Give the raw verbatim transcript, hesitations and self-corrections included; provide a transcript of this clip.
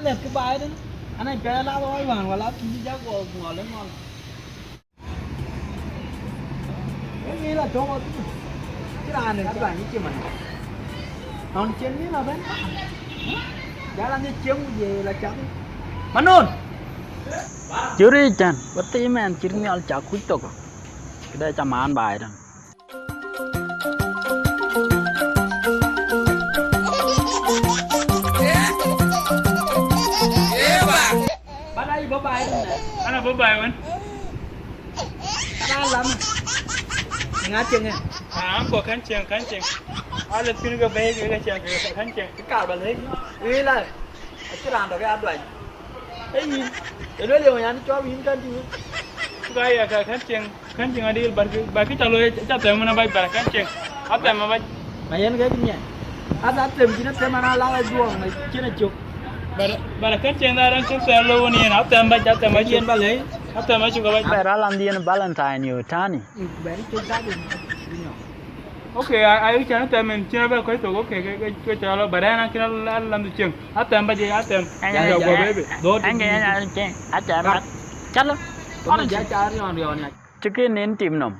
Lɛ̈k kë baai tën, an, a piac ala ɣɔɔc wään, wala pïïr jak ŋɔl ŋɔl. Ë ŋic la tɔ̈u ɣɔn, cï raan ë cuany cï man. Nɔn cien ŋic la bɛ̈n, jal anhiëc cieŋ ku ye la cath. Manon. Cï ric tɛ̈n, wä thii mɛn cït nhial cak kuc thok. Këde ca maan baai tën. Bana yï bɔ̈ baai tën. Ana bɔ̈ baai wën. Ana lam. Ŋa cieŋ ë? Ah, an kɔ kän cieŋ, kän cieŋ. Ale thïn ke bɛ̈i ke cieŋ, ke kän cieŋ. Kë kaar ba lëk. Wëla. Acï raan tɔ̈ ke aduany. Ee yïn, ë lueel yöŋ an, cɔl yïn kän tïŋ. Ka ya ka kän cieŋ, kän cieŋ adil, bär kë, bär kë ca looi, ca thɛm wën abac, bär kän cieŋ. Athɛm abac. Ma yen ke kë nyiɛɛn. Asa them cïn athɛm an, ala dhuɔɔŋ, cïn acök. Bär, bär kän cieŋ na rɛn cïn thɛm looi wën yen, athɛm bac, athɛm acök. Yen ba lëi. Athɛm acök abac. Bär alandiɛn Valentine yo tani. Bär cök tani. Okay, a, a, cän athɛm en cïn abɛ kɔc thok, okay, ke, ke, ke cɔl, but ɛn akïn alandu cieŋ. Athɛm ba je, athɛm. Ɛn, ja, ɛn, ja, guɔ bebe. Dhoot. Ɛn, ɛn, ɛn, cieŋ. Athɛm. Kat. Calo. Kɔn ja ca riɔn riɔn ya. Cikin en tim nom.